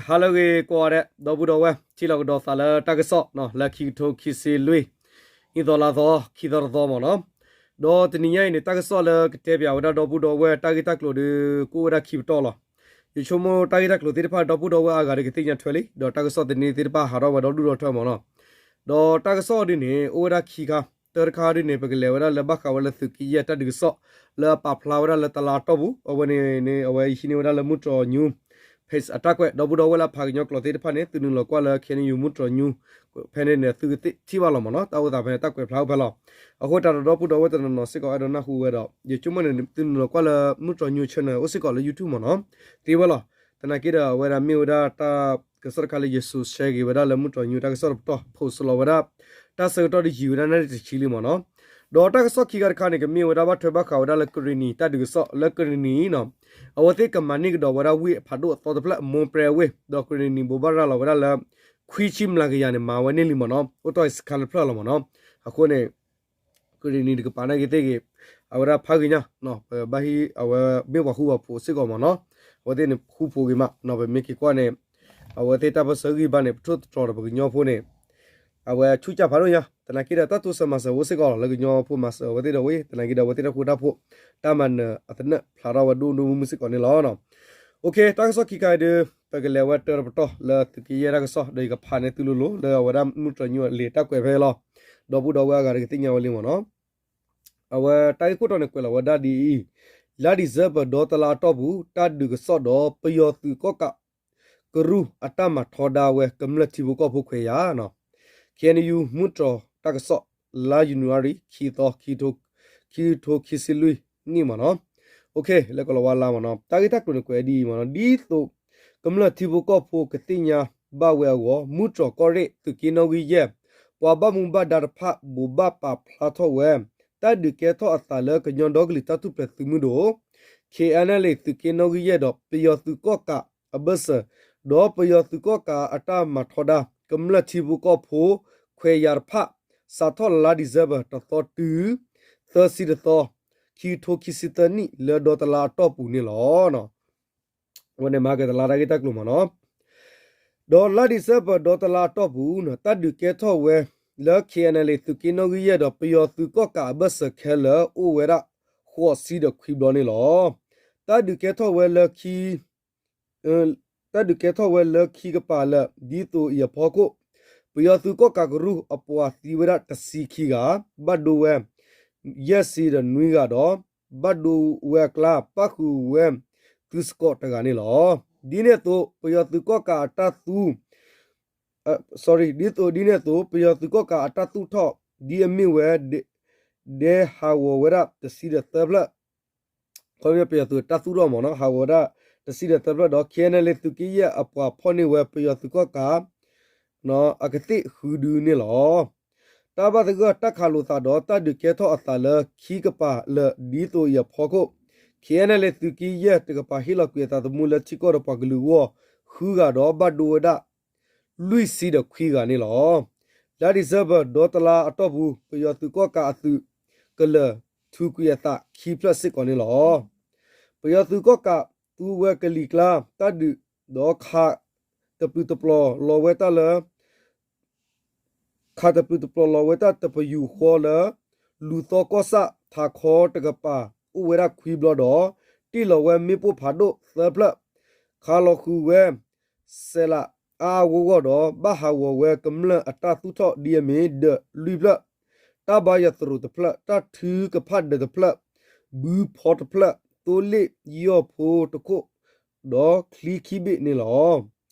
ဟါလၢအဂ့ၤကိးဂၤဒဲး ဒီပုၢ်ဒီဝဲၢ် ထံၣ်လိာ်ကဒီးသးလၢတၢ်ကစီၣ် လၢခံကထိခံဆံလွံၢ် နံၣ်သီလါသီ ခံသီတသီမ့ၢ်နီၤ. ဒီးတနံၤညါအံၤန့ၣ် တၢ်ကစီၣ်လၢကတဲပၠးဝဲဒၣ်ဒီပုၢ်ဒီဝဲၢ်တၢ်ဂ့ၢ်တၢ်ကျိၤဒီး ကအိၣ်ဝဲဒၣ်ခံပတီၢ်လီၤ. ယဆိကမိၣ်တၢ်ဂ့ၢ်တၢ်ကျိၤသ့ၣ်တဖၣ် ဒီပုၢ်ဒီဝဲၢ်အါဂၤဒီးကသ့ၣ်ညါထွဲလံ, ဒီးတၢ်ကစီၣ်သန့သ့ၣ်တဖၣ်ဟးထီၣ်ဝဲဒီဒူၣ်ဒီထၢမ့ၢ်နီၤ. ဒီးတၢ်ကစီၣ်ဒ်န့ၣ် အိၣ်ဝဲဒၣ်ခံခါ, တၢတခါဒ်န့ၣ် ပကလဲၤဝဲဒၣ်လၢဘၣ်ဃးဝဲလၢသုးက့ယဲၢ်တၢ်ဒုးကစီၣ် လၢအပာ်ဖျါဝဲဒၣ်လၢတလါအတီၢ်ပူၤ, အဝဲန့ၣ်န့ၣ် အဝဲယဟံးန့ၢ်ဝဲဒၣ်လၢမုၢ်တြီၤ news page အတၢ်ကွဲး, ဒီပုၢ်ဒီဝဲၢ်လၢအဖးကညီကျိာ်သ့ၣ်တဖၣ်န့ၣ် သုနုာ်လီၤကွၢ်လၢ KNU မုၢ်တြီၤ news ဖဲန့ၣ်န့ၣ် သုကသ့ၣ်ထံၣ်ဘၣ်လီၤမ့ၢ်နီၤ, တၢ်အိၣ်သးဖဲန့ၣ် တၢ်ကွဲးဖျါအိၣ်ဖဲလီၤ. အဃိတၢ်ဒီးဒီပုၢ်ဒီဝဲၢ်တနီၤနီၤစ့ၢ်ကီးအဲၣ်ဒိးနၢ်ဟူဝဲဒီး ယဆိကမိၣ်န့ၣ် သုနုာ်လီၤကွၢ်လၢမုၢ်တြီၤ news channel အိၣ်စ့ၢ်ကီးလၢ YouTube မ့ၢ်နီၤ, သ့ဝဲလီၤ. သနာ်က့ဒီး အဝဲဒၣ်မ့ၢ်ဝဲဒၣ်တၢ်ကစီၣ်တခါလၢယ share က့ၤဝဲဒၣ်လၢမုၢ်တြီၤ news တၢ်ကစီၣ်တပတီၢ် post လီၤဝဲဒၣ် တၢ်ဆၢကတီၢ်ဒီးယံာ်ဝဲဒၣ်နၣ်ရံၣ်တဆံလံမ့ၢ်နီၤ. ဒီးတၢ်ကစီၣ်ခံခါတခါန့ၣ် ကမ့ၢ်ဝဲဒၣ်ဘၣ်ထွဲဘၣ်ဃးဝဲဒၣ်လၢကရ့ၣ်နံၤတၢ်ဒုးကစီၣ်လၢကရ့ၣ်နံၤနီၤ, အဝဲသ့ၣ်ကမၤန့ၢ်ကဒီးဝဲဒၣ်ဝ့ၢ်အဖးဒိၣ်အသီတဖျၢၣ် မိၢ်ပြဲအဝ့ၢ် ဒီးကရ့ၣ်နံၤဘိးဘၣ်ရၤလီၤဝဲဒၣ်လၢ ခွံဆံမျးကယၤန့ၣ် မၤဝဲန့ၢ်လံမ့ၢ်နီၤ, အိၣ်တီၢ်အံၤစခါတဖျၢၣ်လီၤမ့ၢ်နီၤ. အဃိန့ၣ် ကရ့ၣ်နံၤတကပၤနာ်က့သ့ၣ်ဂ့ၤ အဝဲဒၣ်ဖးဂ့ၤညါ ပဘၣ်ဟံးအဝဲမ့ၢ်ပှၤဃူပှၤဖိးစ့ၢ်ကီးမ့ၢ်နီၤ, အဝဲသ့ၣ်န့ၣ်ဃူဖိးဂ့ၤမးနီၤ, ပမ့ၢ်က့ၤကွၢ်န့ၣ် အဝဲသ့ၣ်တၢ်ပၢၢ်ဆၢဂံၢ်ဘါန့ၣ် ပထိၣ်သတြီၤဒီးပကညီဖိန့ၣ် အဝဲဆူၣ်ကၢ်ဖးဒိၣ်ညါ, သနာ်က့ဒီးတၢ်တိစၢၤမၤစၢၤအိၣ်စ့ၢ်ကီးလီၤ လၢကညီဖိမၤစၢၤအဝဲသ့ၣ်ဒီးဝဲ သနာ်က့ဒီးအဝဲသ့ၣ်တၢ်ဃူတၢ်ဖိး တၢ်မၤနၢၤအသနၢၣ်ဖျါထီၣ်ဝဲဒိၣ်ဒိၣ်မုၢ်မုၢ်စ့ၢ်ကီးန့ၣ်လီၤ. တၢ်ကစီၣ်ခံခါအံၤဒီး ပကလဲၤဝဲတၢတပတီၢ်လၢသုးက့ယဲၢ်တၢ်ကစီၣ် ဒီးယကဖးန့ၢ်သုလိၤလိၤ လၢအဝဲဒၣ်မုၢ်တြီၤ news အလံာ်တၢ်ကွဲးဖဲအံၤလီၤ. ဒီပုၢ်ဒီဝဲၢ်အါဂၤဒီးကသ့ၣ်ညါဝဲလံမ့ၢ်နီၤ. အဝဲတၢ်ဂ့ၢ်ခိၣ်တီန့ၣ် ကွဲးလီၤဝဲဒၣ်ဒ်အံၤ, လါဒံၣ်စဲဘၢၣ်ဒီတလါအတီၢ်ပူၤ တၢ်ဒုးကစီၣ်ဒီးပယီၤသုးကီၣ်ကးကရူၢ်အတၢ်မၤထီဒါဝဲကမျၢၢ်ထံဖိကီၢ်ဖိခွဲးယာ် KNU မုၢ်တြီၤတၢ်ကစီၣ် လါယနူၤအါရံၤ ခံသီ ခံကထိခံဆံလွံၢ်နံၣ်မ့ၢ်နီၤ. လဲၤကလီၤဝါလါမ့ၢ်နီၤ တၢ်ဂ့ၢ်တၢ်ကျိၤန့ၣ်ကွဲးဒ်အံၤမ့ၢ်နီၤ ဒ်သိးကမျၢၢ်ထံဖိကီၢ်ဖိကသ့ၣ်ညါဘၣ်ဝဲအဂီၢ် မုၢ်တြီၤကီၢ်ရ့ၣ်သုးက့နီၣ်ဂံၢ်ယဲၢ် ပှၤဘၣ်မူဘၣ်ဒါတဖၣ်ဘိးဘၣ်ပာ်ဖျါထီၣ်ဝဲ တၢ်ဒုးကဲထီၣ်အသးလၢကညီဒီကလုာ်တၢ်ထူၣ်ဖျဲးသုးမုၢ်ဒိၣ် KNLA သုးက့နီၣ်ဂံၢ်ယဲၢ်ဒီးပယီၤသုးကီၣ်ကးအဘၢၣ်စၢၤ ဒီးပယီၤသုးကီၣ်ကးအတၢ်မၤထီဒါ ကမျၢၢ်ထံဖိကီၢ်ဖိခွဲးယာ်တဖၣ် စးထီၣ်လါဒံၣ်စဲဘၢၣ်တသီတုၤ သၢဆံတသီ ခံကထိခံဆံသၢနံၣ် လၢဒီတလါအတီၢ်ပူၤန့ၣ်လီၤ. အဝဲန့ၣ်မၤက့ၤတလါတၢ်ဂ့ၢ်တၢ်ကျိၤမ့ၢ်နီၤ. ဒီးလါဒံၣ်စဲဘၢၣ်ဒီတလါအတီၢ်ပူၤ တၢ်ဒုးကဲထီၣ်ဝဲလၢ KNLA သုးက့နီၣ်ဂံၢ်ယဲၢ်ဒီးပယီၤသုးကီၣ်ကးအဘၢၣ်စၢၤခဲလၢာ်အိၣ်ဝဲဒၣ် ဃိးဆံဒီးခွံဘျီန့ၣ်လီၤ. တၢ်ဒုးကဲထီၣ်ဝဲလၢခံ တၢ်ဒုးကဲထီၣ်ဝဲလၢခံကပၤလၢာ် ဒ်သိးအံၤအဖီခိၣ် ပယီၤသုးကီၣ်ကးကရူၢ်အပှၤသံဝဲဒၣ်တဆံခံဂၤ, ဘၣ်ဒိဝဲ ယဲၢ်ဆံဒီးနွံဂၤဒီး ဘၣ်ဒိဝဲအကျါ ပၣ်ဃုာ်ဝဲသုးစကီးတဂၤန့ၣ်လီၤ. ဒ်န့ၣ်အသိး ပယီၤသုးကီၣ်ကးအတၢ်သူ sorry ဒ်သိးဒ်န့ၣ်အသိး ပယီၤသုးကီၣ်ကးအတၢ်သူၣ်ထီၣ် ဒ်အမ့ၢ်ဝဲ ဒဲဟးဂီၤဝဲဒၣ်တဆံဒီးသၢဖျၢၣ် ခီပညီပယီၤသုးတၢ်သူၣ်ထီၣ်မ့ၢ်နီၤ ဟးဂီၤဝဲဒၣ်တဆံဒီးသၢဖျၢၣ်ဒီး KNLA သုးက့ယဲၢ်အပှၤဖီၣ်န့ၢ်ဝဲပယီၤသုးကီၣ်ကး အကသ့ၣ်ဃုဒုန့ၣ်လီၤ. တၢ်ဘၣ်သဂၢၢ်တၢ်ခးလိာ်သးဒီးတၢ်ဒုးကဲထီၣ်အသးလၢခံကပၤလၢာ်ဒ်သိးအံၤအဖီခိၣ် KNLA သုးက့ယဲၢ်တကပၤဟ့ၣ်လီၤကွံာ်အသးသမူလၢထံကီၢ်ဒီးပှၤကလုာ်အဂီၢ် ဃုဂၤဒီးဘၣ်ဒိဝဲဒၣ် လွံၢ်ဆံဒီးခွံဂၤန့ၣ်လီၤ. လါဒံၣ်စဲဘၢၣ်ဒီတလါအတီၢ်ပူၤ ပယီၤသုးကီၣ်ကးအသုး ကလၢာ်ထုးကွံာ်အသးခံဖျၢၣ်စ့ၢ်ကီးန့ၣ်လီၤ. ပယီၤသုးကီၣ်ကးသူဝဲကလံၤကျါ တၢ်ဒုးဒီးခးတပျုာ်တပျီၤလီၤဝဲတၢ်လၢ ခးတပျုာ်တပျီၤလီၤဝဲတၢ်တပယူာ်ဃီလၢ လူၤသီကီၢ်ဆၣ်ထးခီတကပၤ အိၣ်ဝဲဒၣ်ခွံဘျီဒီး တ့ၢ်လီၤဝဲမ့ၣ်ပိၢ်ဖးဒိၣ်သၢဖျၢၣ်, ခးလီၤဃုာ်ဝဲ စဲးလးအါအါဂီၢ်ဂီၢ်ဒီး ဘၣ်ဟးဂီၤဝဲကမျၢၢ်အတၢ်သူၣ်ထီၣ်ဒ်အမ့ၢ်ဒၢးလွံၢ်ဖျၢၣ်, တၢ်ဘါယွၤသရိာ်တဖျၢၣ်, တၢ်ထုကဖၣ်ဒၢးတဖျၢၣ်, ဘုဖီတဖျၢၣ်, သိလ့ၣ်ယီၢ်ဖိတခိၣ် ဒီးချံခံဘ့ၣ်န့ၣ်လီၤ.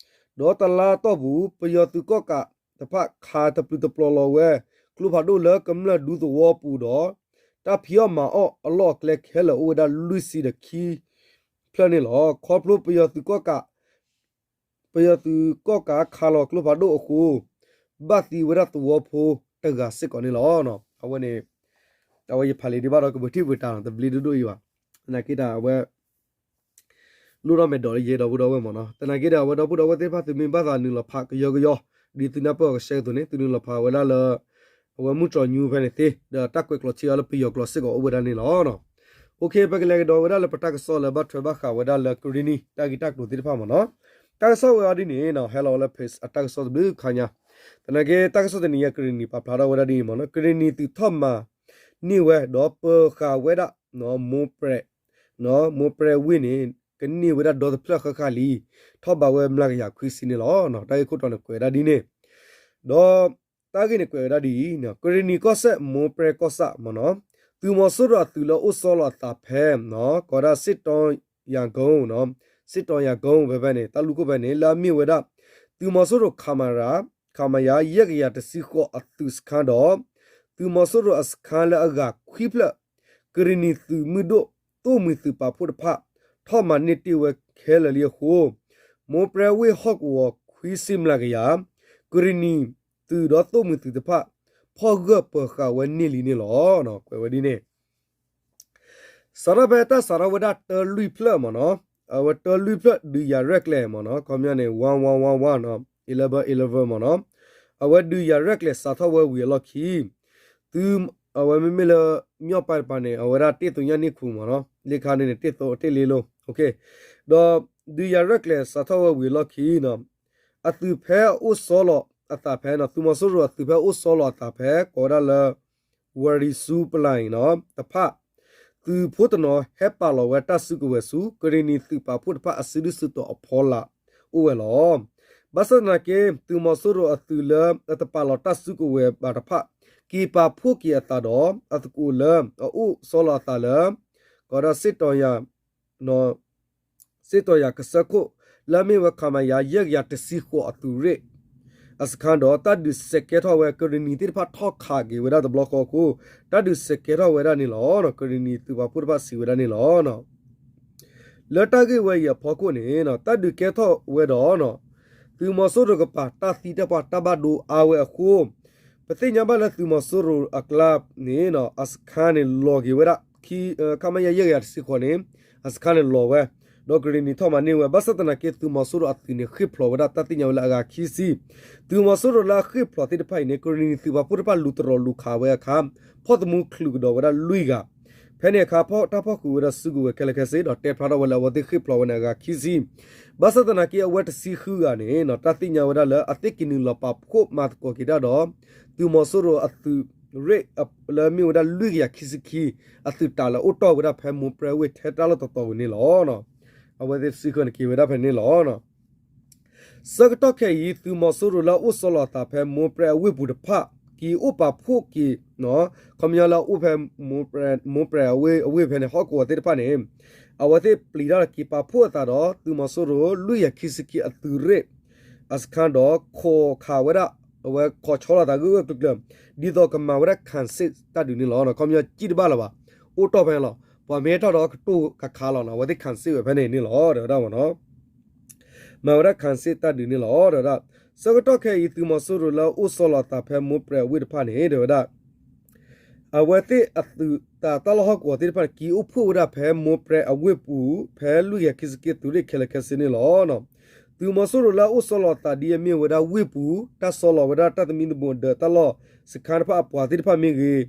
ဒီးတလါအတီၢ်ပူၤ ပယီၤသုးကီၣ်ကးတဖၣ် ခးတပျုာ်တပျီၤလီၤဝဲ ကျိဖးဒိၣ်လၢကမျၢၢ်ဒူသဝီပူၤဒီး တၢ်ဖံးအီၣ်မၤအီၣ်အလီၢ်အကျဲခဲလၢာ်အိၣ်ဝဲဒၣ်လွံၢ်ဆံဒီးခံဖျၢၣ်န့ၣ်လီၤ. ခီဖျိပယီၤသုးကီၣ်ကး ပယီၤသုးကီၣ်ကးခးလီၤကျိဖးဒိၣ်အဃိ ဘၣ်သံဝဲဒၣ်သဝီဖိတဂၤစ့ၢ်ကီးန့ၣ်လီၤ. အဝဲန့ၣ် အဝဲယဖးလံာ်ဒံးဘၣ်ဒီးကပၢၤထံၣ်ပၢၤတၢ်နီၤ တဘျ့ဒိၣ်ဒိၣ်အံၤဘၣ်. သနာ်က့တၢ်အဝဲ လိၣ်ထီၣ်မဲာ်ဒိးလၢယဲဒီပုၢ်ဒီဝဲၢ်မ့ၢ်နီၤ. သနာ်က့ဒီး အဝဲဒီပုၢ်ဒီဝဲၢ်သ့ၣ်တဖၣ် သုမ့ၢ်ဘၣ်သးနုာ်လီၤဖးကယီကယီ ဒ်သုနၢ်ပၢၢ်အီၤကဆှဲကသိးန့ၣ် သုနုာ်လီၤဖးဝဲဒၣ်လၢ အဝဲမုၢ်တြီၤ news ဖဲန့ၣ်သ့ ဒီးတၢ်ကွဲးကျိာ်ထံအီၤလၢပယီၤကျိာ်စ့ၢ်ကီးအိၣ်ဝဲဒၣ်န့ၣ်လီၤ. ပကလဲၤကဒီးဝဲဒၣ်လၢပတၢ်ကစီၣ်လၢဘၣ်ထွဲဘၣ်ဃးဝဲဒၣ်လၢကရ့ၣ်နံၤ တၢ်ဂ့ၢ်တၢ်ကျိၤသ့ၣ်တဖၣ်မ့ၢ်နီၤ. တၢ်ကစီၣ်ဝဲအီၤဒ်န့ၣ် ဟဲလီၤဝဲလၢ page အတၢ်ကစီၣ်တဘျုးခါညါ, သနာ်က့တၢ်ကစီၣ်တနံၤညါ ကရံၣ်နံၤပာ်ဖျါထီၣ်ဝဲဒၣ်ဒ်အံၤမ့ၢ်နီၤ, ကရံၣ်နံၤသုးထီၣ်မၤန့ၢ်ဝဲ ဒီးပၢၤဃာ်ဝဲဒၣ် မိၢ်ပြဲ မိၢ်ပြဲဝ့ၢ်န့ၣ် ကန့ၢ်ဝဲဒၣ်ဒီတဖျၢၣ်ဃၣ်ဃၣ်လံ, ထီၣ်ဘးဝဲမျးကယၤခွံဆံန့ၣ်လီၤ. တၢ်ဂ့ၢ်ခိၣ်တီန့ၣ်ကွဲးဒၣ်ဒ်န့ၣ်, ဒီးတၢ်ဂ့ၢ်န့ၣ်ကွဲးဝဲဒၣ်ဒ်အံၤ, ကရံၣ်နံၤကီၢ်စဲၣ် မိၢ်ပြဲကီၢ်ဆၣ်မ့ၢ်နီၤ, သုးမီၤစိရိၤအသုးလၢအိၣ်ဆီလီၤအသးဖဲ ကိးဒၣ် စစ်တောင်းရန်ကုန်, စစ်တောင်းရန်ကုန် ဖဲဖဲန့ၣ် တၢ်လူၢ်ခိၣ်ဖဲန့ၣ် လၢအမ့ၢ်ဝဲဒၣ် သုးမီၤစိရိၤ ခမရ ခမရ ယဲၢ်ကယၤတဆံဃိးအသုးစခန်းဒီး သုးမီၤစိရိၤအစခန်းလၢအဂၤခွံဖျၢၣ် ကရံၣ်နံၤသုးမုၢ်ဒိၣ် သိၣ်မှံၤသုးပာ်ဖှိၣ်တဖၣ် ထီၣ်မၤန့ၢ်တ့ၢ်ဝဲခဲလၢာ်လံအဃိ မိၢ်ပြဲဝ့ၢ်ဟီၣ်ကဝီၤခွံဆံမျးကယၤ ကရံၣ်နံၤသုးဒီးသိၣ်မှံၤသုးတဖၣ် ဖီၣ်ဂၢၢ်ပၢၤဃာ်ဝဲန့ၢ်လံန့ၣ်လီၤ. ကွဲးဝဲဒ်န့ၣ် စးထီၣ်ဖဲတၢ်စးထီၣ်ဝဲဒၣ်တၢလွံၢ်ဖျၢၣ်မ့ၢ်နီၤ, အဝဲတၢလွံၢ်ဖျၢၣ်ဒုးယၤရဲၣ်ကျဲၤမ့ၢ်နီၤ, ခီပညီန့ၣ် one one one one နီၤ, eleven eleven မ့ၢ်နီၤ, အဝဲဒုးယၤရဲၣ်ကျဲၤစးထီၣ်ဝဲဝံၤအလီၢ်ခံ သု အဝဲမ့မ့ၢ်လၢ မၠီၣ်ပၢ်တပၤန့ၣ် အဝဲဒၣ်တ့ၢ်သိညၣ်န့ၢ်ခူမ့ၢ်နီၤ, လ့ခါန့ၣ်န့ၣ် တ့ၢ်သိတ့ၢ်လ့လိၤ, ဒီးဒုးယၤရဲၣ်ကျဲၤစးထီၣ်ဝဲဝံၤအလီၢ်ခံနီၤ, အသုးဖဲအအိၣ်ဆီလီၤအသးဖဲနီၤ, သုးမီၤစိရိၤအသုးဖဲအိၣ်ဆီလီၤအသးဖဲ ကိးဝဲဒၣ်လၢ ဝၤရံစူပလၢ်နီၤ တဖၣ် သုးဖိတနီၤဟဲပာ်လီၤဝဲတၢ်စုကဝဲၤဆူ ကရံၣ်နံၤသုးပာ်ဖှိၣ်တဖၣ်အစုဒုၣ်စုတီၤအဖီလာ်အိၣ်ဝဲလီၤ. ဘၣ်ဆၣ်သနာ်က့ သုးမီၤစိရိၤအသုးလၢအတပာ်လီၤတၢ်စုကဝဲၤဘၣ်တဖၣ် က့ၤပာ်ဖှိၣ်က့ၤအသးဒီး အသကိးလၢအအိၣ်ဆီလီၤအသးလၢ ကိးဒၣ် စစ်တောင်းရန် စစ်တောင်းရန်ကစၢၢ်ခိၣ် လၢအမ့ၢ်ဝဲ ခမရ ယဲၢ်ကယၤတဆံဃိးအသုးရ့ၣ် အစခန်းဒီး တၢ်ဒုးစဲးကဲထီၣ်ဝဲ ကရံၣ်နံၤသ့ၣ်တဖၣ်ထီၣ်ခးက့ၤဝဲဒၣ်တဘျီဃီအဃိ တၢ်ဒုးစဲးကဲထီၣ်ဝဲဒၣ်န့ၣ်လီၤ. ကရံၣ်နံၤသုးပာ်ဖှိၣ်တဖၣ်စံးဝဲဒၣ်န့ၣ်လီၤ. လၢတၢ်ဂ့ၢ်ဝဲအံၤအဖီခိၣ်န့ၣ် တၢ်ဒုးကဲထီၣ်ဝဲဒီး သုးမီၤစိရိၤကပၤ တၢ်သံတၢ်ပှၢ်တၢ်ဘၣ်ဒိအါဝဲအဃိ ပသ့ၣ်ညါဘၣ်လၢသုးမီၤစိရိၤအကျါန့ၣ် အစခန်းန့ၣ်လီၤက့ၤဝဲဒၣ် ခမရ ယဲၢ်ကယၤတဆံဃိးန့ၣ် အစခန်းန့ၣ်လီၤဝဲ ဒီးကရံၣ်နံၤထီၣ်မၤန့ၢ်ဝဲ ဘၣ်ဆၣ်သနာ်က့ သုးမီၤစိရိၤအသုးန့ၣ် ဃ့ၢ်ဖျိးဝဲဒၣ်တၢ်သ့ၣ်ညါဝဲလၢအဂၤခံဆံ သုးမီၤစိရိၤလၢအဃ့ၢ်ဖျိးသ့ၣ်တဖၣ်အံၤန့ၣ် ကရံၣ်နံၤသုးပာ်ဖှိၣ်တဖၣ်လူၤတရီၤလူၤခးဝဲအခါ ဖီၣ်သမူချုးကဒီးဝဲဒၣ်လွံၢ်ဂၤ ဖဲန့ၣ်အခါ တၢ်ဖီၣ်ဃုာ်ဝဲဒၣ်စုကဝဲၤခဲလၢာ်ခဲဆ့ ဒီးတဲဖျါထီၣ်ဝဲလၢအဝဲသ့ၣ်ဃ့ၢ်ဖျိးဝဲန့ၣ်အဂၤခံဆံ ဘၣ်ဆၣ်သနာ်က့ အဝဲတဆံဃုဂၤန့ၣ် တၢ်သ့ၣ်ညါဝဲဒၣ်လၢအသ့ၣ်က့ၤနုာ်လီၤပာ်ဖှိၣ်မၤသကိးက့ၤတၢ်ဒီး သုးမီၤစိရိၤအသုးရ့ၣ်လၢအမ့ၢ်ဝဲဒၣ်လွံၢ်ကယၤခံဆံခံ အသုးတးလၢအိၣ်တီၢ်ဝဲဒၣ်ဖဲမိၢ်ပြဲဝ့ၢ်ထဲတၢ်လီၢ်တတီၤဝဲန့ၣ်လီၤ. အဝဲသ့ၣ်တဆံဃုန့ၣ်က့ၤဝဲဒၣ်ဖဲန့ၣ်လီၤ. ဆၢကတီၢ်ခဲအံၤ သုးမီၤစိရိၤလၢအအိၣ်ဆီလီၤအသးဖဲမိၢ်ပြဲအဝ့ၢ်ပူၤတဖၣ် က့ၤအိၣ်ပာ်ဖှိၣ်က့ၤ ခီပညီလၢအအိၣ်ဖဲ မိၢ်ပြဲအဝ့ၢ်ဖဲန့ၣ် ဟီၣ်ကဝီၤသ့ၣ်တဖၣ်န့ၣ် အဝဲသ့ၣ်ပျံၤတၢ်ဒီးက့ၤပာ်ဖှိၣ်အသးဒီး သုးမီၤစိရိၤ လွံၢ်ကယၤခံဆံခံအသုးရ့ၣ် အစခန်းဒီး ခိးခးဝဲဒၣ် အဝဲခိးဆီလီၤသးဂၢၢ်ဂၢၢ်ကျၢၤကျၢၤ ဒ်သိးကမၤဝဲဒၣ် ခံစစ် တၢ်ဒုးန့ၣ်လီၤ. ခီပညီစံၣ်တဘၣ်လၢၤဘၣ် အိၣ်တီၢ်ဖဲန့ၣ်လီၤ. ပှၤမ့ၢ်ဟဲထီၣ်ဒီးကတိၢ်ကခါလီၤနီၤ အဝဲသ့ၣ် ခံစစ် ဝဲဖဲန့ၣ်န့ၣ်လီၤ တဲဝဲဒၣ်မ့ၢ်နီၤ မၤဝဲဒၣ် ခံစစ် တၢ်ဒုးန့ၣ်လီၤ တဲဝဲဒၣ်. ဆၢကတီၢ်ခဲအံၤ သုးမီၤစိရိၤလၢအအိၣ်ဆီလီၤအသးဖဲမိၢ်ပြဲအဝ့ၢ်တဖၣ်န့ၣ် တဲဝဲဒၣ် အဝဲသ့ၣ်အသုးတးတၢ်လီၢ်ဟီၣ်ကဝီၤသ့ၣ်တဖၣ်န့ၣ် က့ၤအိၣ်ဖှိၣ်ဝဲဒၣ်ဖဲမိၢ်ပြဲအဝ့ၢ်ပူၤ ဖဲလွံၢ်ကယၤခံဆံခံသုးရ့ၣ်ခဲလၢာ်ခဲဆ့န့ၣ်လီၤ. သုးမီၤစိရိၤလၢအအိၣ်ဆီလီၤအသးဒ်အမ့ၢ်ဝဲဒၣ်ဝ့ၢ်ပူၤ တၢ်ဆီလီၤဝဲဒၣ်တၢ်သမံသမိးဒီးတၢ်လီၢ်စခန်းတဖၣ်အပှၤသ့ၣ်တဖၣ်မ့ၢ်ဂ့ၤ,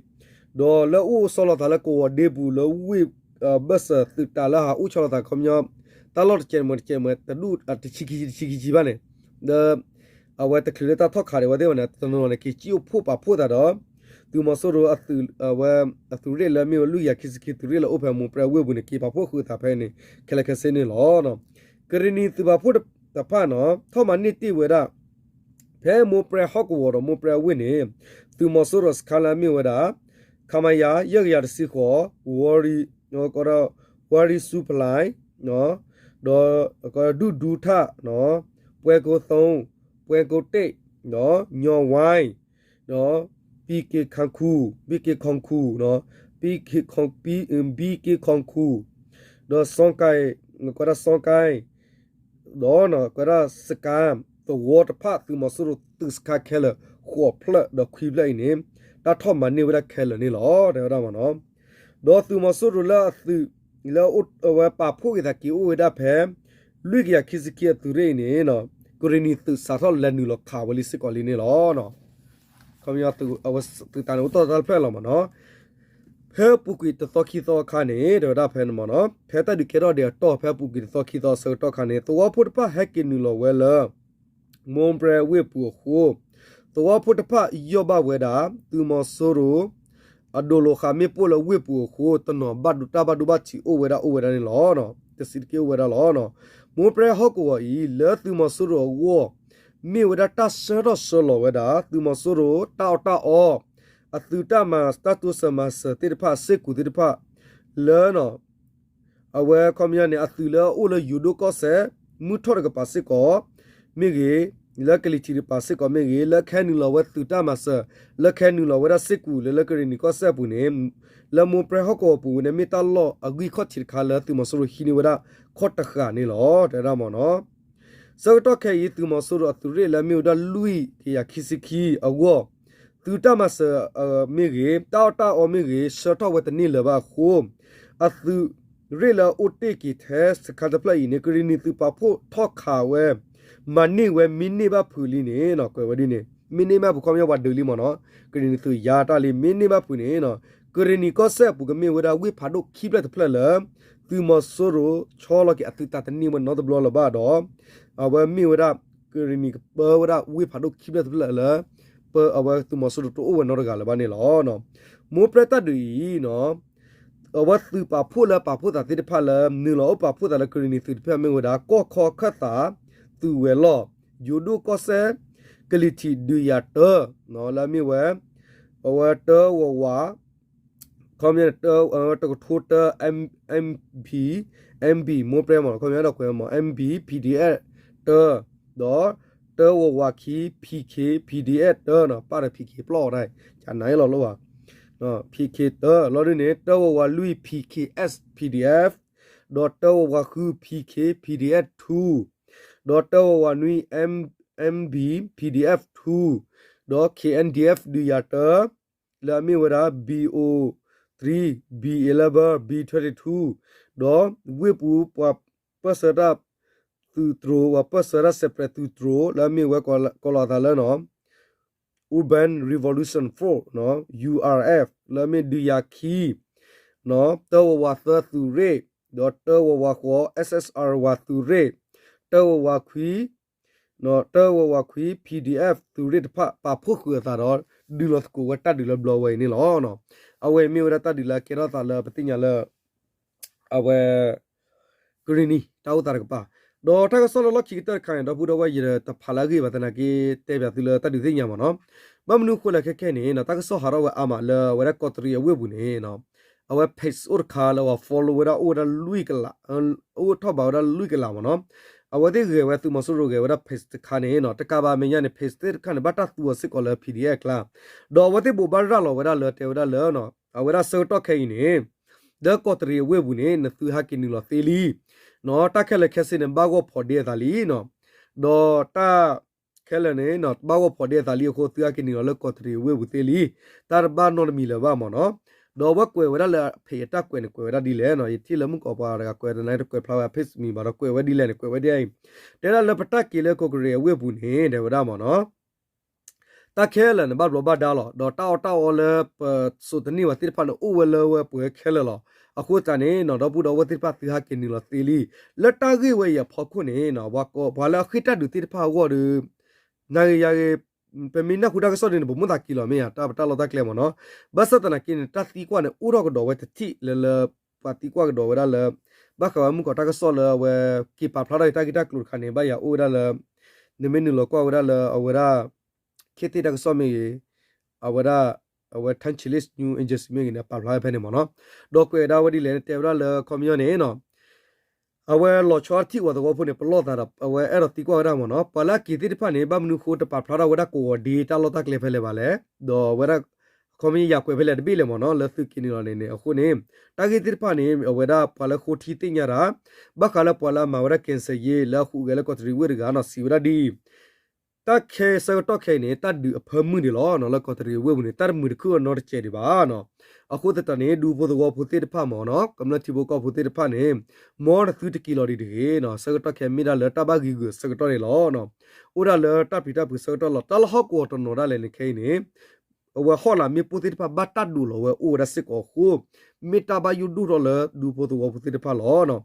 ဒီးလၢအအိၣ်ဆီလီၤသးလၢကဝီၤဒ့ပူၤလၢဝ့ၢ် ဘၢၣ်စၢၤသုးတးလၢဟးအိၣ်ဆီလီၤသးခီပညီ တၢ်လီၢ်တကဲးမးတကဲးမး တဒူၣ်တဆံခံဆံတဆံခံဆံဘၣ်န့ၣ် ဒီး အဝဲတချုးလၢတၢ်ထီၣ်ခးဒံးအဝဲသ့ၣ်ဘၣ်န့ၣ် တနီၤနီၤန့ၣ် က့ၤစံၣ်အိၣ်ဖှိၣ်ပာ်ဖှိၣ်သးဒီး သုးမီၤစိရိၤအသုး အဝဲ အသုးရ့ၣ်လၢအမ့ၢ်ဝဲလွံၢ်ကယၤခံဆံခံသုးရ့ၣ်လၢအိၣ်ဖဲမိၢ်ပြဲအဝ့ၢ်ပူၤန့ၣ် က့ၤပာ်ဖှိၣ်ဃုာ်အသးဖဲန့ၣ် ခဲလၢာ်ခဲဆ့န့ၣ်လီၤ. ကရံၣ်နံၤသုးပာ်ဖှိၣ်တဖၣ်နီၤ ထီၣ်မၤန့ၢ်တ့ၢ်ဝဲဒၣ် ဖဲမိၢ်ပြဲဟီၣ်ကဝီၤဒီးမိၢ်ပြဲအဝ့ၢ်န့ၣ် သုးမီၤစိရိၤစခန်းလၢအမ့ၢ်ဝဲဒၣ် ခမရ ယဲၢ်ကယၤတဆံဃိး ဝီ ဝါရီးစူဖလိုင် ဒီး ဒူၣ်ဒူထၣ် ပွဲကုန်းသုံး ပွဲကုန်းတစ် ညီဝိုင်း ဒီး ပီက့ခီခူၣ် ပီက့ခီခူၣ် ပီက့ခီခူၣ် ဒီး စီကဲ ကွဲးဒၣ်စီကဲ ဒီး ကွဲးဒၣ်စကၤ သဝီတဖၣ် သုးမီၤစိရိၤသုးစခန်းခဲလၢာ် ဃိးဖျၢၣ်ဒီးခွံဖျၢၣ်အံၤန့ၣ် တၢ်ထီၣ်မၤန့ၢ်ဝဲဒၣ်ခဲလၢာ်န့ၣ်လီၤ တဲဝဲဒၣ်မ့ၢ်နီၤ. ဒီးသုးမီၤစိရိၤလၢအသုး လၢအဝဲပာ်ဖှိၣ်က့ၤသးက့ၤအိၣ်ဝဲဒၣ်ဖဲ လွံၢ်ကယၤခံဆံခံအသုးရ့ၣ်အံၤန့ၣ် ကရံၣ်နံၤသုးစးထီၣ်လဲၤနုာ်လီၤခးဝဲလံစ့ၢ်ကီးလံန့ၣ်လီၤ. ခီပညီအဝဲသုးတးန့ၣ်အိၣ်တီၢ်တၢ်တဖျၢၣ်လီၤမ့ၢ်နီၤ. ဖဲအပူၤကွံာ်တသီခံသီအခါန့ၣ် တဲဝဲဒၣ်ဖဲန့ၣ်မ့ၢ်နီၤ, ဖဲတၢ်ဒုးကဲထီၣ်ဒံးအတီၢ် ဖဲအပူၤကွံာ်တသီခံသီအဆၢကတီၢ်ခါန့ၣ် သဝီဖိတဖၣ်ဟဲက့ၤနုာ်လီၤဝဲလၢ မိၢ်ပြဲဝ့ၢ်ပူၤအဃိ, သဝီဖိတဖၣ်ယီၢ်ဘၣ်ဝဲဒၣ် သုးမီၤစိရိၤ အဒိၣ်လိာ်ဃာ်မ့ၣ်ပိၢ်လၢဝ့ၢ်ပူၤအဃိ တနီၤဘၣ်ဒိတၢ်ဘၣ်ဒိဘၣ်ထံးအိၣ်ဝဲဒၣ်အိၣ်ဝဲဒၣ်န့ၣ်လီၤ. တဆံးတက့ၢ်အိၣ်ဝဲဒၣ်လီၤ. မိၢ်ပြဲဟီၣ်ကဝီၤအံၤ လၢသုးမီၤစိရိၤအဂီၢ် မ့ၢ်ဝဲဒၣ်တၢ်ဆှၢထီၣ်ဆှၢလီၤဝဲဒၣ် သုးမီၤစိရိၤတၢ်အီၣ်တၢ်အီ အသုးတၢ်မၤတၢ်တိစၢၤမၤစၢၤသ့ၣ်တဖၣ် စ့ၢ်ကီးသ့ၣ်တဖၣ် လၢ အဝဲခီပညီန့ၣ် အသုးလၢအအိၣ်လၢယိၤဒိၣ်ကီၢ်စဲၣ် မုၢ်ထီၣ်တကပၤစ့ၢ်ကီး မ့ၢ်ဂ့ၤ, လၢကလံၤထံးတကပၤစ့ၢ်ကီးမ့ၢ်ဂ့ၤ, လၢကဟဲနုာ်လီၤဝဲသုးတၢ်မၤစၢၤ လၢကဟဲနုာ်လီၤဝဲဒၣ်စ့ၢ်ကီးလၢ လၢကရ့ၣ်နံၤကီၢ်စဲၣ်အပူၤန့ၣ် လၢမိၢ်ပြဲဟီၣ်ကဝီၤပူၤဝဲန့ၣ် မ့ၢ်တၢ်လီၢ်အဂံၢ်ခီၣ်ထံးတခါလၢသုးမီၤစိရိၤဟံးန့ၢ်ဝဲဒၣ်ခီၣ်တဃာ်န့ၣ်လီၤ တဲဝဲဒၣ်မ့ၢ်နီၤ. ဆၢကတီၢ်ခဲအံၤ သုးမီၤစိရိၤအသုးရ့ၣ်လၢအမ့ၢ်ဝဲဒၣ်လွံၢ်ကယၤခံဆံခံအဂီၢ် သုးတၢ်မၤစၢၤမ့ၢ်ဂ့ၤ, တၢ်အီၣ်တၢ်အီမ့ၢ်ဂ့ၤ ဆှၢထီၣ်ဝဲတန့ၢ်လၢၤဘၣ်အဃိ အသုးရ့ၣ်လၢအအိၣ်တ့ၢ်က့ၤထဲစခါတဖျၢၣ်အံၤန့ၣ် ကရ့ၣ်နံၤသုးပာ်ဖှိၣ်ထီၣ်ခးဝဲ မၤန့ၢ်ဝဲမ့ၢ်န့ၢ်ဘၣ်ဖုးလံန့ၣ် ကွဲးဝဲဒ်န့ၣ် မ့ၢ်န့ၢ်ဘၣ်ဖုးခီပညီပှၤဒုးလံမ့ၢ်နီၤ, ကရ့ၣ်နံၤသုးယါတၢ်လံ မ့ၢ်န့ၢ်ဘၣ်ဖုးန့ၣ် ကရ့ၣ်နံၤကီၢ်စဲၣ်အပူၤကမ့ၢ်ဝဲဒၣ်ဝ့ၢ်ဖးဒိၣ်ခံဖျၢၣ်တဖျၢၣ်လၢ သုးမီၤစိရိၤဆီလီၤက့ၤအသုးတၢ်တန့ၢ်ဝဲနီတဘျီလၢၤဘၣ်ဒီး အဝဲမ့ၢ်ဝဲဒၣ် ကရ့ၣ်နံၤကပၢဝဲဒၣ်ဝ့ၢ်ဖးဒိၣ်ခံဖျၢၣ်တဖျၢၣ်လၢ ပအဝဲသုးမီၤစိရိၤတအိၣ်ဝဲနီတဂၤလၢၤဘၣ်န့ၣ်လီၤ. မိၢ်ပြဲတၢ်ဒုးအံၤ အဝဲသုးပာ်ဖှိၣ်လၢပာ်ဖှိၣ်သးသ့ၣ်တဖၣ်လၢ နုာ်လီၤအိၣ်ပာ်ဖှိၣ်သးလၢကရ့ၣ်နံၤသုးတဖၣ်မ့ၢ်ဝဲဒၣ် ကီၢ်ခီခၢၣ်သး သုးဝဲၤလီၢ် ယိၤဒိၣ်ကီၢ်စဲၣ် ကလံၤထံးဒုးယၤတၢ လၢအမ့ၢ်ဝဲ အဝဲတၢဝးဝး ခီပညီ တကထိတၢ MP, MP မိၢ်ပြဲမ့ၢ်နီၤ ခီပညီဒီးကွဲးမ့ၢ် MP PDF တၢ ဒီးတၢဝးဝးခံ PK PDF တၢနီၤ ပၣ်ဒီး PK ပျီၢ်အီၤတၢ် ကနၤလီၤလီၤဘၣ် PK တၢ လီၤဒ်န့ၣ် တၢဝးဝးလွံၢ် PKS PDF ဒီးတၢဝးဝးဃု PK PDF two ဒီးတၢဝးဝးနွံ MB PDF two ဒီး KNDF ဒုးယၤတၢ လၢအမ့ၢ်ဝဲဒၣ် BO three, B eleven, B twenty two ဒီးဝ့ၢ်ပူၤပှၤပၢၢ်ဆၢတၢ်သုးတြိၤ ပှၤပၢၢ်ဆၢတၢ် separate သုးတြိၤ လၢအမ့ၢ်ဝဲကိးလီၤအသးလၢ Urban Revolution Force, URF လၢအမ့ၢ်ဒုးယၤခံ တၢဝးဝးသၢသုးရ့ၣ် ဒီးတၢဝးဝးဃိး SSR ဝးသုးရ့ၣ် တၢဝးဝးခွံ တၢဝးဝးခွံ PDF သုးရ့ၣ်တဖၣ် ပာ်ဖှိၣ်ဃုာ်အသးဒီး ဒုးလီၤသကိးဝဲတၢ်ဒုးလၢဘျီဝဲအံၤန့ၣ်လီၤ. အဝဲအံၤမ့ၢ်ဝဲဒၣ်တၢ်ဒုးလၢအကဲထီၣ်သးလၢပသ့ၣ်ညါလၢ အဝဲ ကရ့ၣ်နံၤတၢ်အိၣ်သးတကပၤ ဒီးတၢ်ကစီၣ်လၢလီၢ်ခံကတၢၢ်တခါန့ၣ် ဒီပုၢ်ဒီဝဲၢ်ယတဖးလၢအဂ့ၢ်ဘၣ်သနာ်က့ တဲပၠးသုလၢတၢ်ဒုးသ့ၣ်ညါမ့ၢ်နီၤ. ဘၣ်မနုၤအဃိလဲၣ်ခဲခဲန့ၣ် တၢ်ကစီၣ်ဟးထီၣ်ဝဲအါမးလၢအဝဲဒၣ်ကီးတရံးအဝ့ၢ်ပူၤန့ၣ် အဝဲ page အိၣ်တခါလၢပှၤ follow ဝဲဒၣ်အိၣ်ဝဲဒၣ်လွံၢ်ကလး အိၣ်ထီၣ်ဘးဝဲဒၣ်လွံၢ်ကလးမ့ၢ်နီၤ. အဝဲသ့ၣ်ဂဲၤဝဲသုးမီၤစိရိၤဂဲၤဝဲဒၣ် page တခါန့ၣ် တကးဘၣ်မဲာ်ညါန့ၣ် page သ့ၣ်တခါန့ၣ် ဘၣ်တၢ်သူအီၤစ့ၢ်ကီးလၢ PDF အကျါ ဒီးအဝဲသ့ၣ်ဘိးဘၣ်ရၤလီၤဝဲဒၣ်လၢတဲဝဲဒၣ်လၢ အဝဲဒၣ်ဆၢကတီၢ်ခဲအံၤန့ၣ် လၢကီးတရံးအဝ့ၢ်ပူၤန့ၣ် နသုဟဲက့ၤနုာ်လီၤသ့လံ တၢ်ခဲလၢာ်ခဲဆ့န့ၣ် ဘၣ်ဂီၢ်ဖီးဒ့အသးလံနီၤ. ဒီးတၢ်ခဲလၢာ်န့ၣ် ဘၣ်ဂီၢ်ဖီးဒ့အသးလံအဃိ သုဟဲက့ၤနုာ်လီၤလၢကီးတရံးအဝ့ၢ်ပူၤသ့လံ. တၢ်တဘၣ်နီတမံၤလၢၤဘၣ်မ့ၢ်နီၤ. ဒီးအဝဲကွဲးဝဲဒၣ်လၢအ page အတၢ်ကွဲးန့ၣ် ကွဲးဝဲဒၣ်ဒ်လဲၣ်နီၤ. ယထံၣ်လၢမုၢ်ကီးပှၤတဂၤကွဲးတနၢ်တကွဲးဖျါဝဲအ page မံၤဘၣ်ဒီးကွဲးဝဲဒ်လဲၣ်န့ၣ် ကွဲးဝဲဒ်အံၤ တဲဒၣ်လၢပတၢ်က့ၤလၢကီးတရံးအဝ့ၢ်ပူၤန့ၣ် တဲဝဲဒၣ်မ့ၢ်နီၤ တၢ်ခဲလၢာ်န့ၣ် ဘၣ်ဘျီးဘၣ်ဒါလီၤ. ဒီးတၢ်အီၣ်တၢ်အီလၢပစိာ်တန့ၢ်ဝဲသ့ၣ်တဖၣ်န့ၣ် အိၣ်ဝဲလၢဝဲပှဲၤခဲလၢာ်လီၤ. အဃိသတးန့ၣ်နီၤ ဒီပုၢ်ဒီဝဲၢ်သ့ၣ်တဖၣ်သုဟဲက့ၤနုာ်လီၤသ့လံ. လၢတၢ်ဂ့ၢ်ဝဲအံၤအဖီခိၣ်န့ၣ် ပှၤလၢအဃ့ၢ်တၢ်ဒုးသ့ၣ်တဖၣ်အဂီၢ်ဒီး နၤဂ့ၤယၤဂ့ၤ ပမ့ၢ်နၢ်ဟူတၢ်ကစီၣ်ဒ်န့ၣ် ပမူသးကံလီၤမ့ၢ်ဧါ တၢ်ပတၢ်လီၢ်တၢ်ကျဲမ့ၢ်နီၤ. ဘၣ်ဆၣ်သနာ်က့န့ၣ် တၢ်သံကွၢ်န့ၣ် အိၣ်ထီၣ်ကဒီးဝဲတထံၣ်လၢလၢ ပှၤသံကွၢ်ကဒီးဝဲဒၣ်လၢ ဘၣ်ဃးဝဲမုၢ်ကီးတၢ်ကစီၣ်လၢအဝဲက့ၤပာ်ဖျါထီၣ်တၢ်ဂ့ၢ်တၢ်ကျိၤတခါန့ၣ် ဘၣ်ယၤအိၣ်ဝဲဒၣ်လၢ နမ့ၢ်နုာ်လီၤကွၢ်ဝဲဒၣ်လၢအဝဲဒၣ် ခ့သ့ၣ်တၢ်ကစီၣ်မ့ၢ်ဂ့ၤ အဝဲဒၣ် အဝဲ Thai Chinese News Agency မ့ၢ်ဂ့ၤန့ၣ် ပာ်ဖျါဝဲဖဲန့ၣ်မ့ၢ်နီၤ. ဒီးကွဲးဝဲဒၣ်ဝဲဒ်လဲၣ် တဲဝဲဒၣ်လၢခီပညီန့ၣ်နီၤ အဝဲလီၤဆီထံၣ်ဝဲသဝီဖိန့ၣ် ပလီၢ်သးဒီး အဝဲအဲၣ်ဒိးသံကွၢ်ဝဲဒၣ်မ့ၢ်နီၤ ပှၤလၢအက့ၤသ့ၣ်တဖၣ်န့ၣ် ဘၣ်မနုၤဃိတပာ်ဖျါထီၣ်ဝဲဒၣ်ကိးဂီၤဒ့တၢ်လီၢ်တၢ်ကျဲဖဲလဲၣ်ဘၣ်လဲၣ်. ဒီးအဝဲဒၣ် ခီပညီယၤကွဲးဖဲလဲၣ်တဘ့ၣ်လဲၣ်မ့ၢ်နီၤ လၢသုးက့ၤနုာ်လီၤန့ၣ်န့ၣ် အဃိန့ၣ် တၢ်ဂ့ၢ်သ့ၣ်တဖၣ်န့ၣ် အဝဲဒၣ်ပှၤလၢဃိထံသ့ၣ်ညါတၢ် ဘၣ်ဃးလၢပှၤလၢအမၤဝဲဒၣ် ကဲစၢ်ယ့ လၢအဟူးဂဲၤလၢကီးတရံးဝ့ၢ်တဂၤနီၤ စံးဝဲဒၣ်ဒ်အံၤ တၢ်ခဲဆၢကတီၢ်ခဲအံၤန့ၣ် တၢ်ဒုးအဖၢမုၢ်ဒံးလီၤနီၤ လၢကီးတရံးဝ့ၢ်ပူၤန့ၣ် တၢ်တမုာ်တခုၣ်အနီတစဲးဒံးဘၣ်နီၤ. အဃိသတးန့ၣ် ဒူဖိသဝီဖိသ့ၣ်တဖၣ်မ့ၢ်နီၤ ကမျၢၢ်ထံဖိကီၢ်ဖိသ့ၣ်တဖၣ်န့ၣ် မ်နသုတက့ၤလီၤဒံးတဂ့ၤနီၤ ဆၢကတီၢ်ခဲမ့ၢ်ဒၣ်လၢတၢ်ဘၣ်ဂံာ်ဂုာ်ဆၢကတီၢ်န့ၣ်လီၤ. အိၣ်ဒၣ်လၢတၢ်ပျံၤတၢ်ဖုးဆၢကတီၢ်လီၤ တၢ်လၢဟီၣ်ကဝီၤတနီၤဒၣ်လဲာ်န့ၣ်ခဲအံၤန့ၣ် အဝဲဟီၣ်လာ်မ့ၣ်ပိၢ်သ့ၣ်တဖၣ်ဘၣ်တၢ်ဒိးလီၤဝဲအိၣ်ဝဲဒၣ်စ့ၢ်ကီးအဃိ မ့ၢ်တၢ်ဘၣ်ယိၣ်ဒိၣ်ထီၣ်လၢဒူဖိသဝီဖိသ့ၣ်တဖၣ်လီၤ.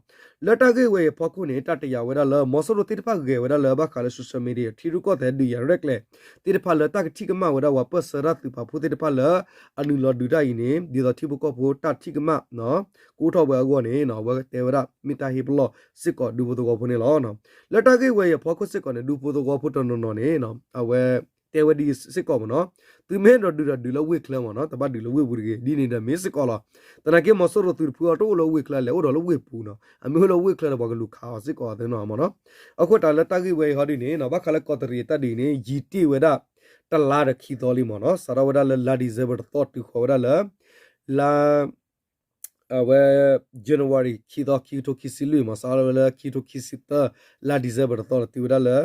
လၢတၢ်ဂ့ၢ်ဝဲအံၤအဖီခိၣ်န့ၣ် တၢ်တယာ်ဝဲဒၣ်လၢ မီၤစိရိၤသ့ၣ်တဖၣ်ဂဲၤဝဲဒၣ်လၢဘၣ်ဃးလၢ social media ထံရူၢ်ကီၢ်သဲးဒုးယၤရဲၣ်ကျဲၤသ့ၣ်တဖၣ်လၢတၢ်ကထံၣ်ကမၣ်ဝဲဒၣ်ပှၤပၢၢ်ဆၢတၢ်သုးပာ်ဖှိၣ်သ့ၣ်တဖၣ်လၢ အနုာ်လီၤဒုးတၢ်အံၤန့ၣ် ဒ်သိးထံဖိကီၢ်ဖိတၢ်ထံၣ်ကမၣ် ကအိၣ်ထီၣ်ဝဲအဂီၢ်န့ၣ် အဝဲတဲဝဲဒၣ်မ့ၢ်တၢ်ဟ့ၣ်ပလီၢ်စ့ၢ်ကီးဒူဖိသဝီဖိန့ၣ်လီၤ. လၢတၢ်ဂ့ၢ်ဝဲအံၤအဖီခိၣ်စ့ၢ်ကီးန့ၣ် ဒူဖိသဝီဖိတနီၤနီၤန့ၣ် အဝဲတဲဝဲဒ်စ့ၢ်ကီးမ့ၢ်နီၤ, သုမ့ၢ်အဲၣ်ဒိးဒုးဒီးဒုးလၢဝ့ၢ်ချၢမ့ၢ်နီၤ, တဘၣ်ဒုးလၢဝ့ၢ်ပူၤတဂ့ၤ, ဒ်န့ၣ်ဒီးမ့ၢ်စ့ၢ်ကီးလီၤ. သနာ်က့မီၤစိရိၤသုးတဖုအတအိၣ်လၢဝ့ၢ်ချၢလဲၣ်, အိၣ်ဒီးလၢဝ့ၢ်ပူၤနီၤ, အမ့ၢ်အိၣ်လၢဝ့ၢ်ချၢဒီးပှၤကလူၤခးအီၤစ့ၢ်ကီးသ့နီၤမ့ၢ်နီၤ. အဃိတၢ်လၢတၢ်ဂ့ၢ်ဝဲအံၤဟီဒ်န့ၣ် ဘၣ်ဃးလၢကီးတရံးအတၢ်ဒုးန့ၣ် ယံာ်တ့ၢ်ဝဲဒၣ် တလါဒီးခံသီလံမ့ၢ်နီၤ, စးထီၣ်ဝဲဒၣ်လၢလါ December တသီတုၤဃီၤဝဲဒၣ်လၢ လါ အဝဲ January ခံသီ ခံကထိခံဆံလွံၢ်မ့ၢ် စးထီၣ်ဝဲလၢခံကထိခံဆံသၢ လါ December တသီဒီးတုၤဝဲဒၣ်လၢ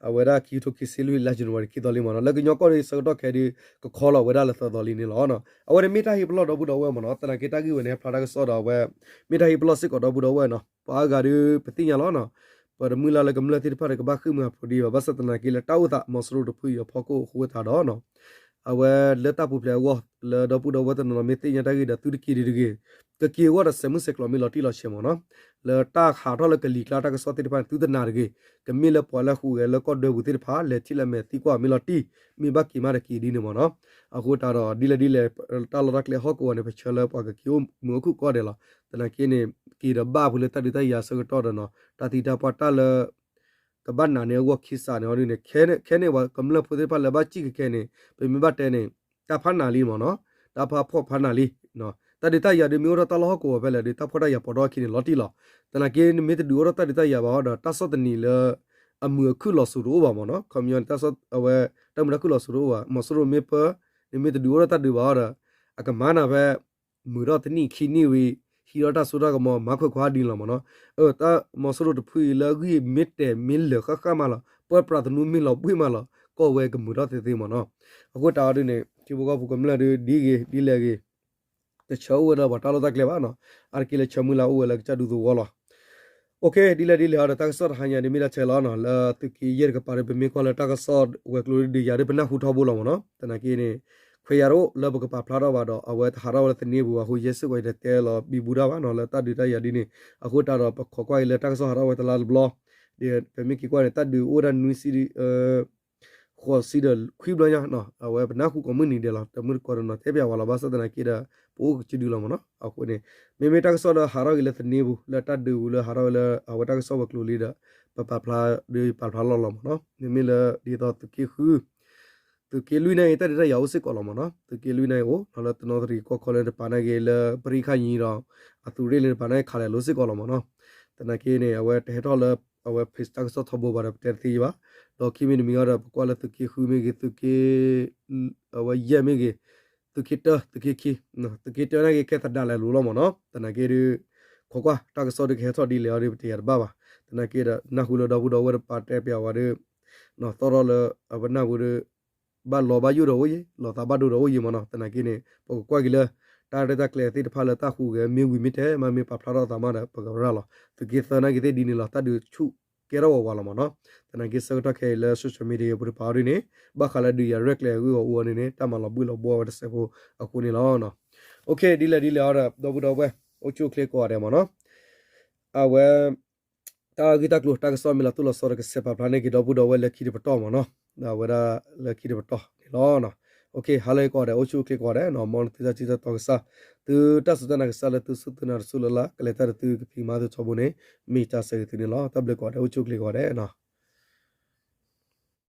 အဝဲဒၣ်ခံကထိခံဆံလွံၢ် လါ January ခံသီလံမ့ၢ်နီၤ. လၢကညီကီၢ်ဒီးဆၢကတီၢ်ခဲအံၤဒီး ကခီလီၤဝဲဒၣ်လၢသၢသီလံန့ၣ်လီၤ. အဝဲန့ၣ်မ့ၢ်တၢ်ဟ့ၣ်ပလီၢ်ဒီပုၢ်ဒီဝဲၢ်မ့ၢ်နီၤ, သနာ်က့တၢ်ဂ့ၢ်ဝဲန့ၣ် ဟဲဖျါတၢ်ကစီၣ်ဒီးအဝဲ မ့ၢ်တၢ်ဟ့ၣ်ပလီၢ်စ့ၢ်ကီးဒီပုၢ်ဒီဝဲၢ်နီၤ, ပှၤအါဂၤဒီးပသ့ၣ်ညါလီၤနီၤ, ပှၤတမုၢ်လၢ်လၢကမျၢၢ်သ့ၣ်တဖၣ်ဒီးကဘၣ်ဃ့ၢ်မှံဟးဖျိးဒံးဘၣ်, ဘၣ်ဆၣ်သနာ်က့လၢတၢ်အိၣ်သးမီၤစိရိၤတဖုအံၤအဖီခိၣ်အဃိသတးဒီး အဝဲလၢတၢ်ပူၤဖျဲးအဂီၢ် လၢဒီပုၢ်ဒီဝဲၢ်တနီၤနီၤမ့ၢ်သ့ၣ်ညါတၢ်ဂ့ၢ်ဒီး သုတက့ၤဒံးတဂ့ၤ, ကက့ၤအဂီၢ်ဒီးစဲးမုၢ်စဲးကျိးမ့ၢ်လီၤတံၢ်လီၤဆဲးမ့ၢ်နီၤ, လၢတၢ်ဟးထီၣ်လၢကလံၤကျါတၢ်ကစီၣ်သ့ၣ်တဖၣ်န့ၣ် သုတနာ်တဂ့ၤ, ကမ့ၢ်လၢပှၤလၢဟူးဂဲၤလၢကီၢ်ဒွဲပူၤသ့ၣ်တဖၣ် လဲၤထံၣ်လၢမဲာ်သံကွၢ်မ့ၢ်လီၤတံၢ်, မ့ၢ်ဘၣ်က့ၤမးဒီးက့ၤဒ်န့ၣ်မ့ၢ်နီၤ. အဃိတးဒီး ဒ်လဲၣ်ဒ်လဲၣ် တၢ်လီၢ်တၢ်ကျဲဟီၣ်ကဝီၤန့ၣ် ပဆၢလၢပှၤကက့ၤအိၣ်မုာ်အိၣ်ခုၣ်ကိးဂၤဒဲးလီၤ. သနာ်က့န့ၣ် က့ၤဒီးဘၣ်ဖုးလၢတၢ်ဒုးတၢ်ယၤဆၢကတီၢ်ဒီးနီၤ, တၢ်သံတၢ်ပှၢ်တၢ်လၢ ကဘၣ်နာ်န့ၣ်အဂီၢ်ခံစးန့ၣ်အီၤဒ်န့ၣ် ခဲန့ၣ် ခဲန့ၣ်ပှၤကမျၢၢ်ဖိသ့ၣ်တဖၣ်လၢဘၣ်စံၣ်ခဲခဲန့ၣ် ပမ့ၢ်ဘၣ်တဲန့ၣ် တၢ်ဖးနးလံမ့ၢ်နီၤ, တၢ်ဖးဖှီၣ်ဖးနးလံ, တၢ်ဒုးတၢ်ယၤဒုးမ့ၢ်အိၣ်ထီၣ်တၢ်လီၢ်ဟီၣ်ကဝီၤဖဲလဲၣ်ဒီး တၢ်ဖှီၣ်တၢ်ယာ်ပိာ်ထီၣ်အခံန့ၣ် လီၤတံၢ်လီၤ. သနာ်က့ နမ့ၢ်တဒုးအိၣ်ထီၣ်တၢ်ဒုးတၢ်ယၤဘၣ်ဒီး တၢ်ဆီၣ်သနံးလၢ အမုာ်အခုၣ်လီၤစိၤတအိၣ်ဘၣ်မ့ၢ်နီၤ, ခီပညီန့ၣ် တၢ်ဆီၣ် အဝဲ တၢ်မုာ်တၢ်ခုၣ်လီၤစိၤတအိၣ်ဘၣ်, မီၤစိရိၤမ့ၢ်ပၢ နမ့ၢ်တဒုးအိၣ်ထီၣ်တၢ်ဒုးဘၣ်ဒီး အကမၤနၤဖဲ မုာ်ထီၣ်တနံၣ်ခံနံၣ်ဝံၤ ဟံးထီၣ်တၢ်စိတၢ်ကမီၤ မၤခွဲးခွါဒ်န့ၣ်လီၤမ့ၢ်နီၤ. တၢ်မီၤစိရိၤတဖုအံၤလၢအဂံၢ်မ့ၢ်တဲာ် မ့ၢ်လၢာ်ဃၣ်ဃၣ်မးလီၤ, ပၢပြးသနူမ့ၢ်လီၤဘှံးမးလီၤ, ကီၢ်ဝဲကမုာ်ထီၣ်သ့သ့မ့ၢ်နီၤ. အဃိတးအီၤဒ်န့ၣ် ထံဖိကီၢ်ဖိကမျၢၢ်ဒုး ဒ်ဂ့ၤဒ်လဲၣ်ဂ့ၤ တဆၢအိၣ်ဝဲဒီးပှၤတၢ်လီၢ်တၢ်ကျဲဘၣ်နီၤ, အါတက့ၢ်လၢဆၢမုၢ်လၢ်အိၣ်ဝဲလၢကစၢ်ဒူသဝီလီၤ. ဒ်လဲၣ်ဒ်လဲၣ်အီၤဒီး တၢ်ကစီၣ်တဟါညါဒ်မ့ၢ်ဒၣ်ထဲလီၤနီၤ, လၢသုးက့ယဲၢ်တကပၤဒီး ပမ့ၢ်ကွၢ်လၢတၢ်ကစီၣ်ဝဲၤကျိၤဒုးယၤဒီး ပနၢ်ဟူထီဘိလီၤမ့ၢ်နီၤ. သနာ်က့န့ၣ် ခွဲးယာ်တအိၣ်လၢပကပာ်ဖျါထီၣ်ဘၣ်ဒီး အဝဲတဟးထီၣ်ဝဲလၢသန့ပူၤဘၣ်အဃိ ယဲၢ်စ့ၢ်ကီးယတတဲလီၤဘံဘူတၢ်ဘၣ်နီၤ လၢတၢ်ဒုးတၢ်ယၤဒ်န့ၣ်. အဃိတးဒီး ပခိးကွၢ်က့ၤလၢတၢ်ကစီၣ်ဟးထီၣ်ဝဲတလါတဘျီ, ဒီးပမ့ၢ်က့ၤကွၢ်န့ၣ် တၢ်ဒုးအိၣ်ဝဲဒၣ်နွံဆံ ဃိးဆံဒီးခွံဘျီညါ, အဝဲပနၢ်ဟူကိးမုၢ်နံၤဒဲးလီၤ, တမုၢ်တကိးတနီၤတဲပၠးဝဲလီၤ, ဘၣ်ဆၣ်သနာ်က့ဒီး ပအိၣ်ကစုဒုလီၤမ့ၢ်နီၤ. အဃိန့ၣ် မ့မ့ၢ်တၢ်ကစီၣ်လၢဟးထီၣ်က့ၤလၢသန့ပူၤ လၢတၢ်ဒုးပူၤလၢဟးထီၣ်ဝဲလၢအဝဲတၢ်ကစီၣ်ဝဲၤကျိၤလံဒီး ပပာ်ဖျါဒီးပာ်ဖျါလီၤလီၤမ့ၢ်နီၤ. မ့မ့ၢ်လၢဒ်သိးသုးက့ဃု သုးက့လွံၢ်နာ်က့ တၢ်ဒုးတၢ်ယၤအိၣ်စ့ၢ်ကီးလီၤမ့ၢ်နီၤ. သုးက့လွံၢ်နာ်က့အိၣ် လၢတနီသရံၣ်ကီၢ်ခီလၢတပၤနာ်က့ လၢပရံခါညံဒီး အသုးရ့ၣ်လၢတပၤနာ်က့ ခးလဲၤလိာ်စ့ၢ်ကီးလီၤမ့ၢ်နီၤ. သနာ်က့န့ၣ် အဝဲတဟဲထီၣ်လၢ အဝဲ page တၢ်ကစီၣ်ထီဘိဘၣ်ဒီး ပတဲတသ့ဘၣ်. ဒီးခံမံၤတမံၤအံၤဒီး ပကွၢ်လၢသုးက့ဃုမ့ၢ်ဂ့ၤ သုးက့ အဝဲယဲၢ်မ့ၢ်ဂ့ၤ သုးက့တၢ သုးက့ခံ သုးက့တၢနာ်က့ ခဲသဒါလဲၤလိာ်လီၤမ့ၢ်နီၤ. သနာ်က့ဒီး ခိးကွၢ်တၢ်ကစီၣ်ဒုးကဟဲထီၣ်ဒ်လဲၣ်အီၤဒီး ပတယာ်တဘၣ်ဘၣ်. သနာ်က့ဒီး နၢ်ဟူလၢဒီပုၢ်ဒီဝဲၢ်တပၤတဲပၠးဝဲဒီး သီၣ်ထီၣ်လၢအဝဲနၢ်ဟူဒီး ဘၣ်လီၤဘၣ်ယိၣ်ဒီးအိၣ်ယံၤ လီၤသးဘၣ်ဒိဒီးအိၣ်ယံၤမ့ၢ်နီၤ. သနာ်က့န့ၣ် ပကကွၢ်က့ၤလၢ တၢ်ရဲၣ်တၢ်ကျဲၤသ့ၣ်တဖၣ်လၢတၢ်ဟူးဂဲၤမ့ၢ်ဝံၤမ့ၢ်တဲမး မ့ၢ်ပာ်ဖျါထီၣ်အသးမးဒီး ပကရၤလီၤ. သုးက့သၢနာ်က့သ့ၣ်ဒ်န့ၣ်လီၤ. တၢ်ဒုးဆူၣ်ကဲထီၣ်ဝးဝးလီၤမ့ၢ်နီၤ. သနာ်က့ဆၢကတီၢ်ခဲအံၤလၢ social media ပူၤတပၤအီၤဒ်န့ၣ် ဘၣ်ဃးလၢဒုးယၤရဲၣ်ကျဲၤဂုၢ်ဂီၤအူအီၤန့ၣ်န့ၣ် တၢ်မၤလီၤဘှံးလီၤဘှီဝဲတစဲးဖိအဃိန့ၣ်လီၤ. ဒ်လဲၣ်ဒ်လဲၣ်အီၤဒီး ဒီပုၢ်ဒီဝဲၢ် အိၣ်ဆူၣ်အိၣ်ချ့ကိးဂၤဒဲးမ့ၢ်နီၤ. အဝဲ တၢ်ဂ့ၢ်တၢ်ကျိၤ တၢ်ကစီၣ်မ့ၢ်လီၤတိၢ်လီၤဆီဒီး ကဆဲးပာ်ဖျါန့ၢ်က့ၤဒီပုၢ်ဒီဝဲၢ်လၢခံတပတီၢ်မ့ၢ်နီၤ. အဝဲဒၣ်လၢခံတပတီၢ်န့ၣ်လီၤ. ဟါလၢအဂ့ၤကိးဂၤဒဲး အိၣ်ဆူၣ်အိၣ်ချ့ကိးဂၤဒဲးနီၤ. မ်နသုတၢ်စူၢ်တၢ်နာ်ကစၢ်လၢသုစူၢ်သုနာ်တစူၢ်လၢ်လၢ် ကလဲၤတၢ်ဒီးသုကဖံးကမၤသုထီဘိန့ၣ် မ့ၢ်တၢ်ဆၢဂ့ၤသုန့ၣ်လီၤ. တၢ်ဘျုးကိးဂၤဒဲး အိၣ်ဆူၣ်အိၣ်ချ့ကိးဂၤဒဲးနီၤ.